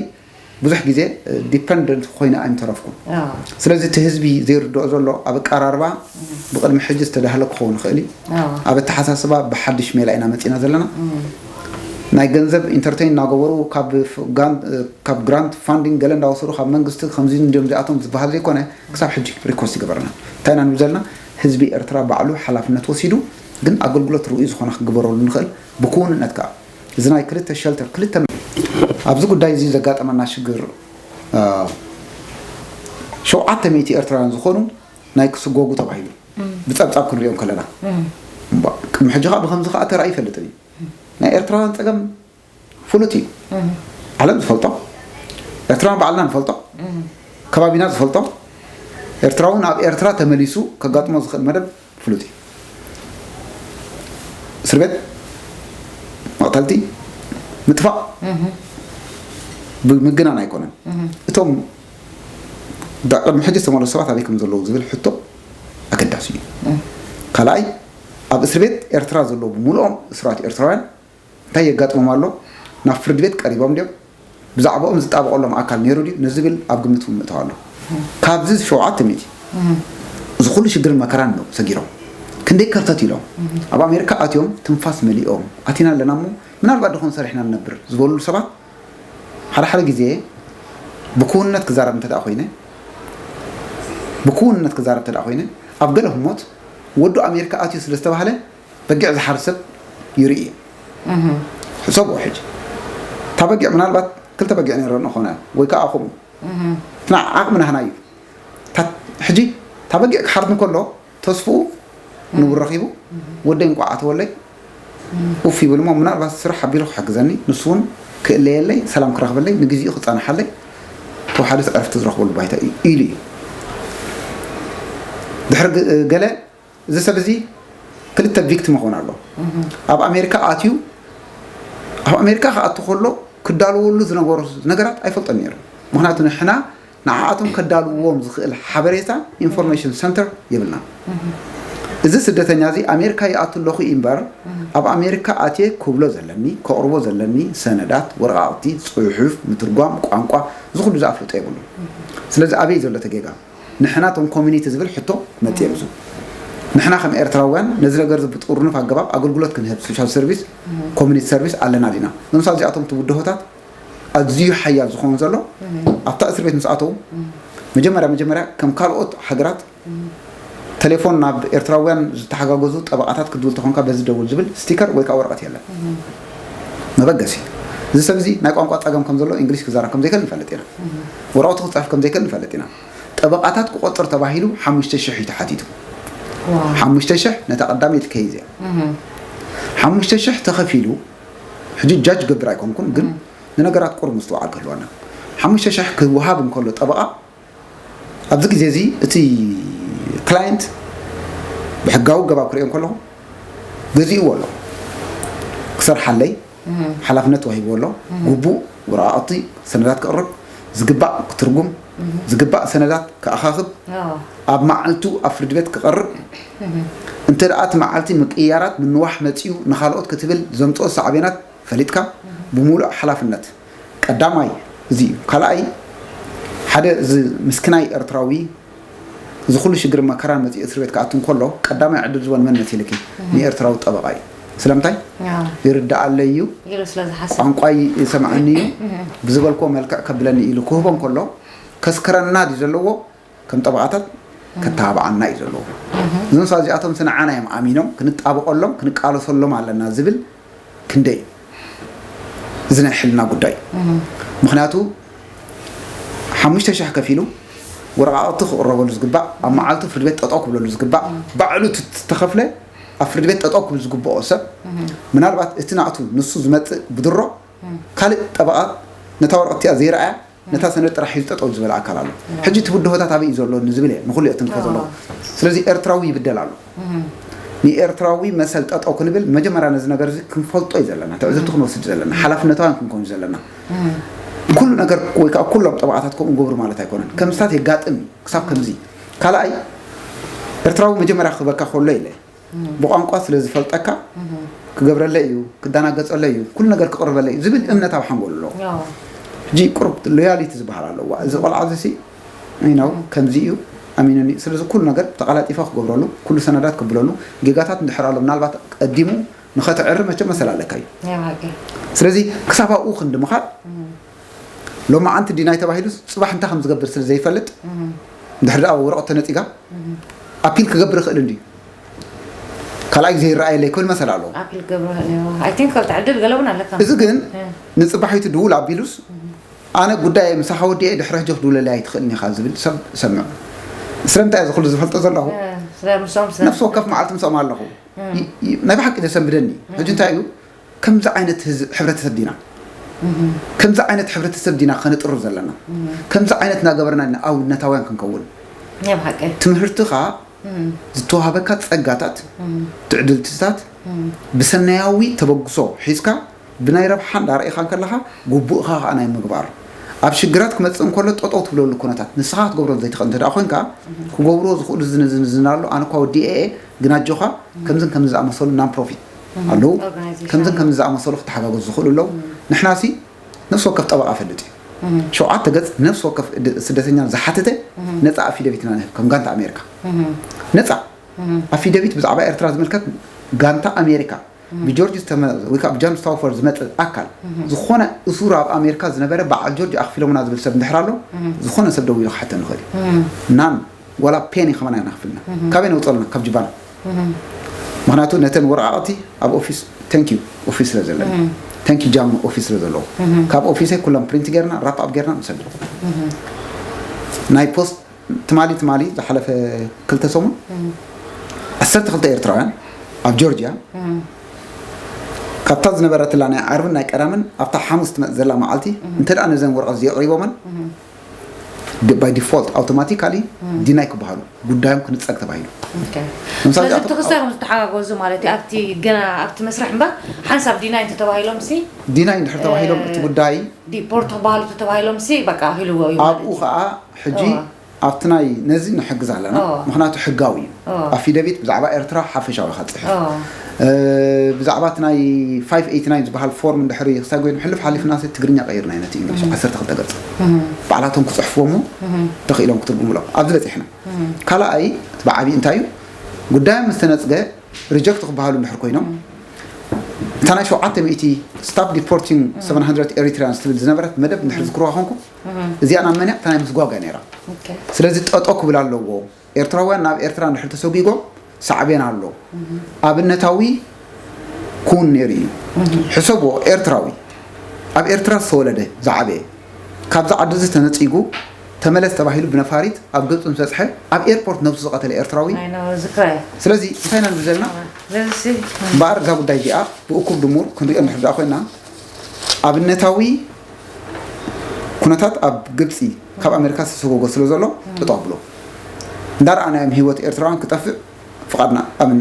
ብዙሕ ግዜ ዲፐንደንት ኮይነ ኣይምተረፍኩን። ስለዚ እቲ ህዝቢ ዘይርድኦ ዘሎ ኣብ ኣቀራርባ ብቅድሚ ሕጂ ዝተዳህለ ክኸውን ይኽእል እዩ። ኣብ ኣተሓሳስባ ብሓድሽ ሜላ ኢና መፂና ዘለና። ናይ ገንዘብ ኢንተርቴይን እናገበሩ ካብ ግራንት ፋንዲንግ ገለ እንዳወሰዱ ካብ መንግስቲ ከምዚ እንዲዮም እዚኣቶም ዝበሃል ዘይኮነ ክሳብ ሕጂ ሪኮስት ይገበርና እንታይ ኢና ንብል ዘለና ህዝቢ ኤርትራ ባዕሉ ሓላፍነት ወሲዱ ግን ኣገልግሎት ርኡይ ዝኾነ ክግበረሉ ንኽእል ብክውንነት ከዓ እዚ ናይ ክልተ ሸልተር ክልተ ኣብዚ ጉዳይ እዚ ዘጋጠመና ሽግር ሸውዓተ ሚእቲ ኤርትራውያን ዝኾኑ ናይ ክስጎጉ ተባሂሉ ብፀብፃብ ክንሪኦም ከለና ቅድሚ ሕጂ ከዓ ብከምዚ ከዓ ተራእዩ ይፈልጥን እዩ ናይ ኤርትራውያን ፀገም ፍሉጥ እዩ። ዓለም ዝፈልጦ ኤርትራን ባዕልና ንፈልጦ ከባቢና ዝፈልጦ ኤርትራውን ኣብ ኤርትራ ተመሊሱ ከጋጥሞ ዝኽእል መደብ ፍሉጥ እዩ። እስር ቤት መቕተልቲ ምጥፋእ ብምግናን ኣይኮነን። እቶም ቅድሚ ሕጂ ዝተመለሱ ሰባት ኣበይ ከም ዘለዉ ዝብል ሕቶ ኣገዳሲ እዩ። ካልኣይ ኣብ እስር ቤት ኤርትራ ዘለዉ ብምልኦም እስራት ኤርትራውያን እንታይ የጋጥሞም ኣሎ? ናብ ፍርዲ ቤት ቀሪቦም ድዮም? ብዛዕባኦም ዝጣበቐሎም ኣካል ነይሩ ድዩ? ንዝብል ኣብ ግምት እውን ምእታው ኣሎ። ካብዚ ሸውዓተ ሚእቲ እዚ ኩሉ ሽግርን መከራን እዮም ሰጊሮም። ክንደይ ከርተት ኢሎም ኣብ ኣሜሪካ ኣትዮም ትንፋስ መሊኦም ኣቲና ኣለና እሞ ምናልባት ድኾን ሰሪሕና ንነብር ዝበሉ ሰባት ሓደ ሓደ ግዜ ብክውንነት ክዛረብ እንተ ደኣ ኮይነ ብክውንነት ክዛረብ እንተ ደኣ ኮይነ ኣብ ገለ ህሞት ወዱ ኣሜሪካ ኣትዩ ስለ ዝተባህለ በጊዕ ዝሓርድ ሰብ ይርኢ እየ። ሕሰብዎ ሕጂ እታ በጊዕ ምናልባት ክልተ በጊዕ ነይረን ኾነ ወይ ከዓ ከምኡ እቲ ዓቕሚ ናህና እዩ። ሕጂ እታ በጊዕ ክሓርድ እንከሎ ተስፍኡ ንቡር ረኺቡ ወደይ እንቋዕ ኣተወለይ ኡፍ ይብል እሞ ምናልባት ስራሕ ኣቢሉ ክሕግዘኒ ንሱ እውን ክእለየለይ ሰላም ክረኽበለይ ንግዚኡ ክፀናሓለይ ተወሓደ ዕረፍቲ ዝረኽበሉ ባይታ ኢሉ እዩ። ድሕሪ ገለ እዚ ሰብ እዚ ክልተ ቪክቲም ይኸውን ኣሎ። ኣብ ኣሜሪካ ኣትዩ ኣብ ኣሜሪካ ክኣቱ ከሎ ክዳለወሉ ዝነበሩ ነገራት ኣይፈልጦን ነይሩ። ምክንያቱ ንሕና ንዓኣቶም ከዳልውዎም ዝኽእል ሓበሬታ ኢንፎርሜሽን ሰንተር የብልና። እዚ ስደተኛ እዚ ኣሜሪካ ይኣቱ ኣለኹ እምበር ኣብ ኣሜሪካ ኣትየ ክብሎ ዘለኒ ከቕርቦ ዘለኒ ሰነዳት፣ ወረቓቕቲ፣ ፅሑፍ፣ ምትርጓም፣ ቋንቋ እዚ ኩሉ ዝኣፍልጦ የብሉን። ስለዚ ኣበይ ዘሎ ተጌጋ ንሕና ቶም ኮሚኒቲ ዝብል ሕቶ መፅእ እዩ። ንሕና ከም ኤርትራውያን ነዚ ነገር እዚ ብጥርኑፍ ኣገባብ ኣገልግሎት ክንህብ ሶሻል ሰርቪስ ኮሚኒቲ ሰርቪስ ኣለና ዲና? ምሳሌ እዚኣቶም እቲ ብድሆታት ኣዝዩ ሓያል ዝኸውን ዘሎ ኣብታ እስር ቤት ምስ ኣተዉ መጀመርያ መጀመርያ ከም ካልኦት ሃገራት ቴሌፎን ናብ ኤርትራውያን ዝተሓጋገዙ ጠበቓታት ክትብል ተኾንካ በዚ ደውል ዝብል ስቲከር ወይ ከዓ ወረቐት የለን። መበገሲ እዚ ሰብ እዚ ናይ ቋንቋ ፀገም ከም ዘሎ እንግሊሽ ክዛረብ ከም ዘይክእል ንፈልጥ ኢና። ወረቐቱ ክፅሕፍ ከም ዘይክእል ንፈልጥ ኢና። ጠበቓታት ክቆፅር ተባሂሉ ሓሙሽተ ሽሕ እዩ ተሓቲቱ። ሓሙሽተ ሽሕ ነታ ቀዳመይቲ ከይዝ እያ። ሓሙሽተ ሽሕ ተኸፊሉ ሕጂ ጃጅ ገብር ኣይኮንኩን ግን ንነገራት ቁሩብ ምስትውዓል ክህልወና ሓሙሽተ ሽሕ ክወሃብ እንከሎ ጠበቓ ኣብዚ ግዜ እዚ እቲ ክላየንት ብሕጋዊ ገባብ ክሪኦ ከለኹ ገዚእዎ ኣሎ ክሰርሓለይ ሓላፍነት ተዋሂብዎ ኣሎ ግቡእ ወረቓቕቲ ሰነዳት ክቕርብ ዝግባእ ክትርጉም ዝግባእ ሰነዳት ክኣኻኽብ ኣብ መዓልቱ ኣብ ፍርድ ቤት ክቐርብ እንተ ደኣ እቲ መዓልቲ ምቅያራት ምንዋሕ መፂኡ ንኻልኦት ክትብል ዘምፅኦ ሳዕቤናት ፈሊጥካ ብምሉእ ሓላፍነት ቀዳማይ እዚ እዩ። ካልኣይ ሓደ እዚ ምስክናይ ኤርትራዊ እዚ ኩሉ ሽግር መከራን መፂኡ እስር ቤት ክኣቱ እንከሎ ቀዳማይ ዕድል ዝወን መን መሲልኪ? ንኤርትራዊ ጠበቓ እዩ። ስለምንታይ? ይርድኣለይ እዩ፣ ቋንቋይ ይሰምዓኒ እዩ፣ ብዝበልክዎ መልክዕ ከብለኒ ኢሉ ክህቦ እንከሎ ከስክረና ድዩ ዘለዎ? ከም ጠበቓታት ከተባብዓና እዩ ዘለዎ። እዞም ሰባት እዚኣቶም ንዓና እዮም ኣሚኖም ክንጣበቐሎም ክንቃለሰሎም ኣለና ዝብል ክንደይ እዚ ናይ ሕልና ጉዳይ ምክንያቱ ሓሙሽተ ሽሕ ከፊሉ ወረቓቕቲ ክቕረበሉ ዝግባእ ኣብ መዓልቱ ፍርድ ቤት ጠጠው ክብለሉ ዝግባእ ባዕሉ ዝተኸፍለ ኣብ ፍርድ ቤት ጠጠው ክብል ዝግብኦ ሰብ ምናልባት እቲ ናእቱ ንሱ ዝመፅእ ብድሮ ካልእ ጠበቓ ነታ ወረቐት እቲኣ ዘይረኣያ ነታ ሰነድ ጥራሕ ሒዙ ጠጠው ዝበለ ኣካል ኣሎ። ሕጂ እቲ ብድሆታት ኣበይ እዩ ዘሎ ንዝብል እየ ንኹሉ እየ ትንኮ ዘለኹ። ስለዚ ኤርትራዊ ይብደል ኣሎ። ንኤርትራዊ መሰል ጠጠው ክንብል መጀመርያ ነዚ ነገር እዚ ክንፈልጦ እዩ ዘለና፣ ትዕዝብቲ ክንወስድ ዘለና፣ ሓላፍነታውያን ክንከውን እዩ ዘለና። ኩሉ ነገር ወይ ከዓ ኩሎም ጠበቓታት ከምኡ ገብሩ ማለት ኣይኮነን። ከም ስታት የጋጥም እዩ ክሳብ ከምዚ። ካልኣይ ኤርትራዊ መጀመርያ ክበካ ከሎ ኢለ ብቋንቋ ስለ ዝፈልጠካ ክገብረለይ እዩ ክደናገፀለይ እዩ ኩሉ ነገር ክቕርበለይ እዩ ዝብል እምነት ኣብ ሓንጎሉ ኣለዎ ሕጂ ቁሩብ ሎያሊቲ ዝበሃል ኣለዋ እዚ ቆልዓ እዚ ነው ከምዚ እዩ ኣሚኑኒ ስለዚ ኩሉ ነገር ተቐላጢፈ ክገብረሉ ኩሉ ሰነዳት ክብለሉ ጌጋታት እንድሕር ኣሎ ምናልባት ቀዲሙ ንኸትዕሪ መቸም መሰል ኣለካ እዩ ስለዚ ክሳብ ኣብኡ ክንዲ ምኻድ ሎማዓንቲ ዲናይ ተባሂሉስ ፅባሕ እንታይ ከም ዝገብር ስለ ዘይፈልጥ እንድሕር ደኣ ወረቐት ተነፂጋ ኣፒል ክገብር ይኽእል እንድዩ ካልኣይ ግዜ ይረኣየለይ ክብል መሰል ኣለዎ ኣፒል ክገብር ይኽእል እዩ። I think ኣብቲ ዕድል ገለ እውን ኣለካ እዚ ግን ንፅባሒቱ ድውል ኣቢሉስ ኣነ ጉዳይ ምሳኻ ወዲኤ ድሕሪ ሕጂ ክድውለለይ ኣይትኽእልን ኢኻ ዝብል ሰብ እሰምዕ ስለምንታይ እዚ ኩሉ ዝፈልጦ ዘለኹ ነፍሲ ወከፍ መዓልቲ ምስኦም ኣለኹ ናይ ብሓቂ ዘሰንብደኒ ሕጂ እንታይ እዩ ከምዚ ዓይነት ሕብረተሰብ ዲና ከምዚ ዓይነት ሕብረተሰብ ዲና ከነጥርር ዘለና ከምዚ ዓይነት እናገበርና ኢና ኣብነታውያን ክንከውን ትምህርትኻ ዝተዋህበካ ፀጋታት ትዕድልትታት ብሰናያዊ ተበግሶ ሒዝካ ብናይ ረብሓ እንዳረኢኻ እንከለኻ ግቡእኻ ከዓ ናይ ምግባር ኣብ ሽግራት ክመፅእ እንከሎ ጠጠው ትብለሉ ኩነታት ንስኻ ክትገብሮ ዘይትኽእል እንተ ኮይንካ ክገብርዎ ዝኽእሉ ዝንዝንዝን ኣሎ ኣነ እኳ ወዲኤ ግን ኣጆኻ ከምዝን ከምዚ ዝኣመሰሉ non profit ኣለዉ ከምዝን ከምዚ ዝኣመሰሉ ክተሓጋገዙ ዝኽእሉ ኣለዉ ንሕና ሲ ነፍሲ ወከፍ ጠበቓ ፈልጥ እዩ ሸውዓተ ገፅ ነፍሲ ወከፍ ስደተኛ ዝሓተተ ነፃ ኣፊደቪት ኢና ንህብ ከም ጋንታ ኣሜሪካ ነፃ ኣፊደቪት ብዛዕባ ኤርትራ ዝምልከት ጋንታ ኣሜሪካ ብጆርጅ ዝተመረጸ ወይ ከዓ ብጃን ስታውፎርድ ዝመጽእ ኣካል ዝኾነ እሱር ኣብ ኣሜሪካ ዝነበረ በዓል ጆርጅ ኣኽፊሎምና ዝብል ሰብ እንድሕር ኣሎ ዝኾነ ሰብ ደው ኢሉ ክሓተኒ ይኽእል እዩ። ናን ዋላ ፔኒ ከማን ኣይናኽፍልና። ካበይ ነውፀልና? ካብ ጅባና። ምክንያቱ ነተን ወረቃቅቲ ኣብ ኦፊስ፣ thank you ኦፊስ ስለ ዘለ፣ thank you ጃም ኦፊስ ስለ ዘለዎ፣ ካብ ኦፊሰይ ኩሎም ፕሪንት ጌርና ራፕ ኣፕ ጌርና ንሰዶ። ናይ ፖስት ትማሊ ትማሊ ዝሓለፈ ክልተ ሰሙን ዓሰርተ ክልተ ኤርትራውያን ኣብ ጆርጅያ ካብታ ዝነበረትላ ናይ ዓርብን ናይ ቀዳምን ኣብታ ሓሙስ ትመጽእ ዘላ መዓልቲ እንተ ደኣ ነዘን ወረቐት እዚኦ ኣቕሪቦመን by default automatically ዲናይ ክበሃሉ ጉዳዮም ክንጸግ ተባሂሉ። ስለዚ እቲ ክስታይ ከም ዝተሓጋገዙ ማለት እዩ። ኣብቲ ገና ኣብቲ መስርሕ እምበር ሓንሳብ ዲናይ እንተተባሂሎም ሲ ዲናይ እንድሕር ተባሂሎም እቲ ጉዳይ ዲፖርት ክበሃሉ ተተባሂሎም ሲ በቃ ሂልዎ እዩ። ኣብኡ ከዓ ሕጂ ኣብቲ ናይ ነዚ ንሕግዝ ኣለና። ምክንያቱ ሕጋዊ እዩ። ኣፊደቪት ብዛዕባ ኤርትራ ሓፈሻዊ ኢኻ ትፅሕፍ። ብዛዕባ እቲ ናይ ፋይቭ ኤይቲ ናይን ዝበሃል ፎርም እንድሕሪ ክሳይ ጎይኑ ሕልፍ ሓሊፍና ሲ ትግርኛ ቀይርና ነቲ ኢንግሊሽ ዓሰርተ ክልተ ገጽ ባዕላቶም ክፅሕፍዎ እሞ ተኽኢሎም ክትርጉምሎም ኣብዚ በፂሕና። ካልኣይ እቲ ብዓብዪ እንታይ እዩ ጉዳዮም ምስ ተነፅገ ሪጀክት ክበሃሉ እንድሕር ኮይኖም እታ ናይ ሸውዓተ ሚእቲ stop deporting seven hundred Eritreans ትብል ዝነበረት መደብ እንድሕር ዝክርዋ ኮንኩ እዚኣ ናብ መን እያ እታ ናይ ምስጓጓ ነይራ። ስለዚ ጠጦ ክብል ኣለዎ። ኤርትራውያን ናብ ኤርትራ እንድሕር ተሰጒጎም ሳዕቤን ኣሎ። ኣብነታዊ ክውን ነይሩ እዩ። ሕሰብዎ፣ ኤርትራዊ ኣብ ኤርትራ ዝተወለደ ዝዓበየ ካብዚ ዓዲ እዚ ተነጺጉ ተመለስ ተባሂሉ ብነፋሪት ኣብ ገጹ ምስ በጽሐ ኣብ ኤርፖርት ነብሱ ዝቐተለ ኤርትራዊ። I know ዝክራይ ስለዚ እንታይ ኢና ንብል ዘለና? ለዚ እምበኣር እዛ ጉዳይ እዚኣ ብእኩብ ድሙር ክንሪኦ እንድሕር ደኣ ኮይና ኣብነታዊ ኩነታት ኣብ ግብጺ ካብ ኣሜሪካ ዝተሰጎጎ ስለ ዘሎ ጠጠው ኣብሎ። እንዳረኣናዮም ህይወት ኤርትራውያን ክጠፍእ ፍቓድና ኣምን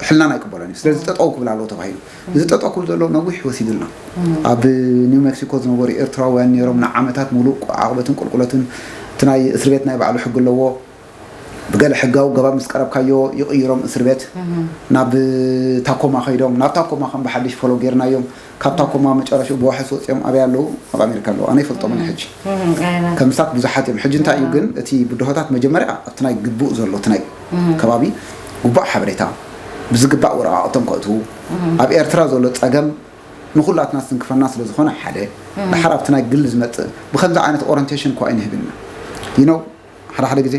ሕልናና ኣይቅበሎን እዩ። ስለዚ ጠጠው ክብል ኣለዎ ተባሂሉ። እዚ ጠጠው ክብል ዘሎ ነዊሕ ወሲዱልና። ኣብ ኒው ሜክሲኮ ዝነበሩ ኤርትራውያን ነይሮም ንዓመታት ሙሉእ ዓቕበትን ቁልቁለትን። እቲ ናይ እስር ቤት ናይ ባዕሉ ሕጊ ኣለዎ። ብገለ ሕጋዊ ገባብ ምስ ቀረብካዮ ይቕይሮም እስር ቤት ናብ ታኮማ ከይዶም ናብ ታኮማ ከም ብሓድሽ ፎሎ ጌርናዮም ካብ ታኮማ መጨረሽኡ ብዋሕስ ወፂኦም ኣበይ ኣለዉ? ኣብ ኣሜሪካ ኣለዉ። ኣነ ይፈልጦምን ሕጂ ከምሳት ብዙሓት እዮም። ሕጂ እንታይ እዩ ግን እቲ ብድሆታት መጀመርያ ኣብቲ ናይ ግቡእ ዘሎ እቲ ናይ ከባቢ ግቡእ ሓበሬታ ብዝግባእ ወረቃቅቶም ከእትዉ ኣብ ኤርትራ ዘሎ ፀገም ንኩላትና ዝትንክፈና ስለ ዝኾነ ሓደ ድሓር ኣብቲ ናይ ግሊ ዝመፅእ ብከምዚ ዓይነት ኦረንቴሽን እኳ ኣይንህብና ይነው ሓደ ሓደ ግዜ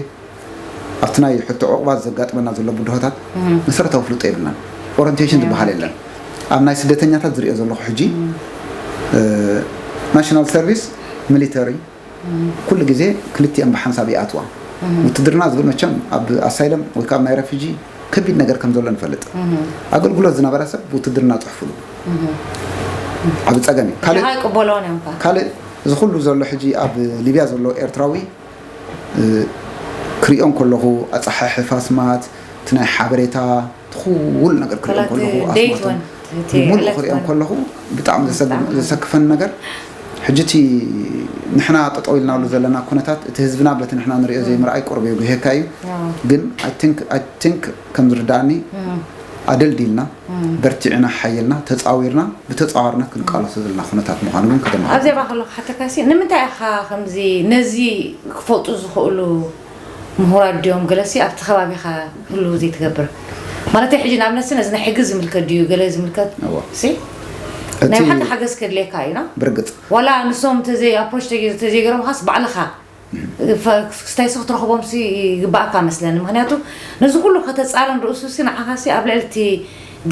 ኣብቲ ናይ ሕቶ ዕቑባት ዘጋጥመና ዘሎ ብድሆታት መሰረታዊ ፍልጦ የብልናን። ኦረንቴሽን ዝበሃል የለን። ኣብ ናይ ስደተኛታት ዝሪኦ ዘለኹ ሕጂ ናሽናል ሰርቪስ ሚሊተሪ ኩሉ ግዜ ክልቲኦም ብሓንሳብ ይኣትዋ። ውትድርና ዝብል መቸም ኣብ ኣሳይለም ወይ ከዓ ኣብ ናይ ረፊጂ ከቢድ ነገር ከም ዘሎ ንፈልጥ። ኣገልግሎት ዝነበረ ሰብ ብውትድርና ፅሑፍሉ ዓብ ፀገም እዩ። ካልእ ኣይቅበሎን እዮም እኳ። ካልእ እዚ ኩሉ ዘሎ ሕጂ ኣብ ሊብያ ዘሎ ኤርትራዊ ክሪኦ እንከለኹ ኣፀሓሕፋ ኣስማት እቲ ናይ ሓበሬታ እቲ ኩሉ ነገር ክሪኦ እንከለኹ ኣስማቶም ሙሉእ ክሪኦ እንከለኹ ብጣዕሚ ዘሰክፈኒ ነገር ሕጂ እቲ ንሕና ጠጠው ኢልናሉ ዘለና ኩነታት እቲ ህዝብና በቲ ንሕና ንሪኦ ዘይምርኣይ ቁሩብ የጉህየካ እዩ። ግን I think ከም ዝርድኣኒ ኣደልዲልና በርቲዕና ሓይልና ተፃዊርና ብተፃዋርነት ክንቃለሶ ዘለና ኩነታት ምዃኑ እውን ከተመሃር ኣብዚኣ ባክሎ ሓተካሲ ንምንታይ ኢኻ ከምዚ ነዚ ክፈልጡ ዝኽእሉ ምሁራት ድዮም ገለሲ ኣብቲ ከባቢኻ ክህልዉ ዘይትገብር ማለት ሕጂ ንኣብነት ነዚ ናይ ሕጊ ዝምልከት ድዩ ገለ ዝምልከት ናይ ሓቂ ሓገዝ ከድልየካ እዩ ብርግፅ ዋላ ንሶም ተዘይ ኣፕሮች ተዘይገሮም ካስ ባዕልኻ ክስታይሲ ክትረኽቦም ይግባእካ መስለኒ ምክንያቱ ነዚ ኩሉ ከተፃረን ርእሱ ሲ ንዓኻ ሲ ኣብ ልዕሊ እቲ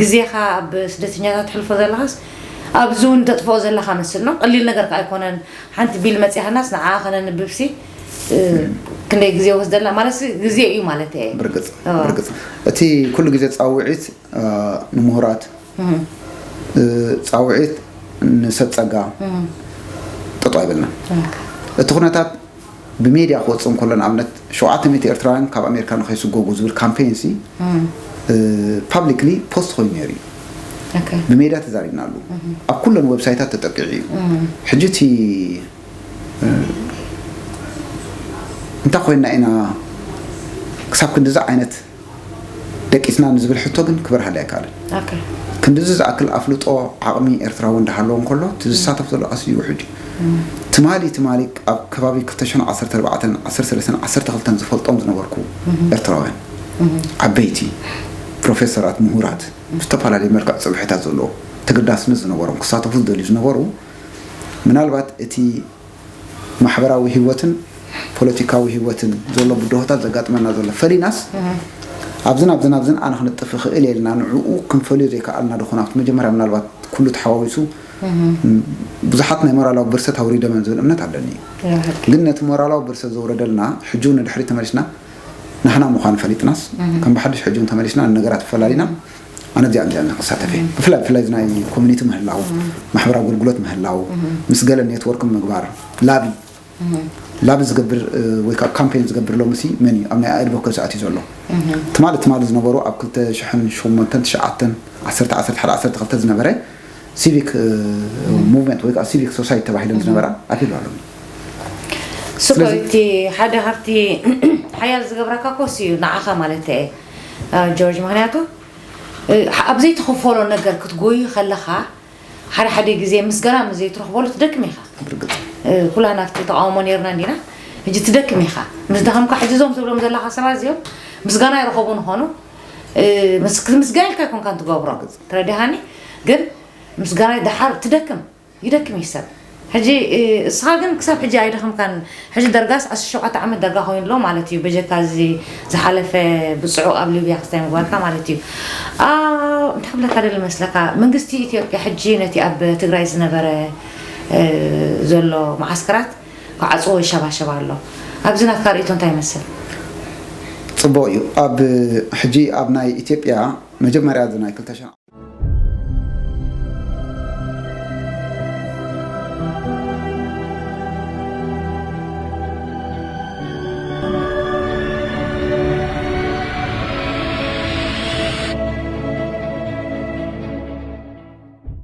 ግዜኻ ኣብ ስደተኛታት ትሕልፎ ዘለኻስ ኣብዚ እውን ተጥፍኦ ዘለኻ መስል ነው ቀሊል ነገር ከዓ ኣይኮነን ሓንቲ ቢል መፂኻናስ ንዓ ከነንብብ ሲ ክንደይ ግዜ ወስደልና ማለት ግዜ እዩ ማለት እየ ብርግፅ ብርግፅ እቲ ኩሉ ግዜ ፃውዒት ንምሁራት ፃውዒት ንሰብ ፀጋ ጠጦ ኣይበልና እቲ ኩነታት ብሜድያ ክወፅእ እንከሎ ንኣብነት ሸውዓተ ሚእቲ ኤርትራውያን ካብ ኣሜሪካ ንኸይስጎጉ ዝብል ካምፔን ሲ ፓብሊክሊ ፖስት ኮይኑ ነይሩ እዩ ብሜድያ ተዛሪብናሉ ኣብ ኩለን ዌብሳይታት ተጠቂዑ እዩ ሕጂ እቲ እንታይ ኮይንና ኢና ክሳብ ክንድዚ ዓይነት ደቂስና ንዝብል ሕቶ ግን ክበርሃለይ ኣይከኣልን። ክንድዚ ዝኣክል ኣፍልጦ ዓቕሚ ኤርትራዊ እንዳሃለወ እንከሎ እቲ ዝሳተፍ ዘሎ ቀስ እዩ ውሑድ እዩ። ትማሊ ትማሊ ኣብ ከባቢ ክልተ ሽሕን ዓሰርተ ኣርባዕተን ዓሰርተ ሰለስተን ዓሰርተ ክልተን ዝፈልጦም ዝነበርኩ ኤርትራውያን ዓበይቲ ፕሮፌሰራት፣ ምሁራት፣ ዝተፈላለዩ መልክዕ ጽብሒታት ዘለዎ ተገዳስነት ዝነበሮም ክሳተፉ ዝደልዩ ዝነበሩ፣ ምናልባት እቲ ማሕበራዊ ህይወትን ፖለቲካዊ ህይወትን ዘሎ ብድሆታት ዘጋጥመና ዘሎ ፈሊናስ ኣብዝን ኣብዝን ኣብዝን ኣነ ክነጥፍ ይኽእል እየ ኢልና ንዕኡ ክንፈልዮ ዘይከኣልና ድኾና ኣብቲ መጀመርያ ምናልባት ኩሉ ተሓዋዊሱ ብዙሓት ናይ ሞራላዊ ብርሰት ኣውሪደመን ዝብል እምነት ኣለኒ እዩ። ግን ነቲ ሞራላዊ ብርሰት ዘውረደልና ሕጂ እውን ንድሕሪት ተመሊስና ንሕና ምዃኑ ፈሊጥናስ ከም ብሓድሽ ሕጂ እውን ተመሊስና ንነገራት ፈላሊና ኣነ እዚኣ እዚኣ ክሳተፍ እየ። ብፍላይ ብፍላይ እዚ ናይ ኮሚኒቲ ምህላው፣ ማሕበራዊ ኣገልግሎት ምህላው፣ ምስ ገለ ኔትወርክ ምግባር፣ ላቢ ላቢ ዝገብር ወይ ከዓ ካምፔን ዝገብር ሎምሲ መን እዩ ኣብ ናይ ኣድቮካሲ ኣትዩ ዘሎ? ትማሊ ትማሊ ዝነበሩ ኣብ ክልተ ሽሕን ሸሞንተን ትሽዓተን ዓሰርተ ዓሰርተ ሓደ ዓሰርተ ክልተ ዝነበረ ሲቪክ ሙቭመንት ወይ ከዓ ሲቪክ ሶሳይቲ ተባሂለን ዝነበራ ኣትዩ ኣሎ። ስኮ እቲ ሓደ ካብቲ ሓያል ዝገብረካ ኮስ እዩ ንዓኻ ማለት እየ ጆርጅ። ምክንያቱ ኣብ ዘይትኽፈሎ ነገር ክትጎዩ ከለኻ ሓደ ሓደ ግዜ ምስጋና ምስ ዘይትረኽበሉ ትደክም ኢኻ። ኩላና ኣብቲ ተቃውሞ ነርና እንዲና። ሕጂ ትደክም ኢኻ። ምስ ደኸምካ ሕጂ እዞም ትብሎም ዘለኻ ሰባት እዚኦም ምስጋና ይረኸቡ ንኾኑ ክትምስገን ኢልካ ኣይኮንካን ትገብሮ። ትረዲሃኒ ግን ምስጋና ደሓር ትደክም ይደክም እዩ ሰብ። ሕጂ እስኻ ግን ክሳብ ሕጂ ኣይደኸምካን። ሕጂ ደርጋስ ዓሰርተ ሸውዓተ ዓመት ደርጋ ኮይኑ ኣሎ ማለት እዩ። በጀካ እዚ ዝሓለፈ ብፅዑቅ ኣብ ሊብያ ክስታይ ምግባርካ ማለት እዩ። እንታይ ክብለካ ደሊ መስለካ፣ መንግስቲ ኢትዮጵያ ሕጂ ነቲ ኣብ ትግራይ ዝነበረ ዘሎ መዓስከራት ክዓፅዎ ይሸባሸብ ኣሎ። ኣብዚ ናትካ ርእይቶ እንታይ ይመስል? ፅቡቅ እዩ። ኣብ ሕጂ ኣብ ናይ ኢትዮጵያ መጀመርያ እዚ ናይ ክልተ ሽሕን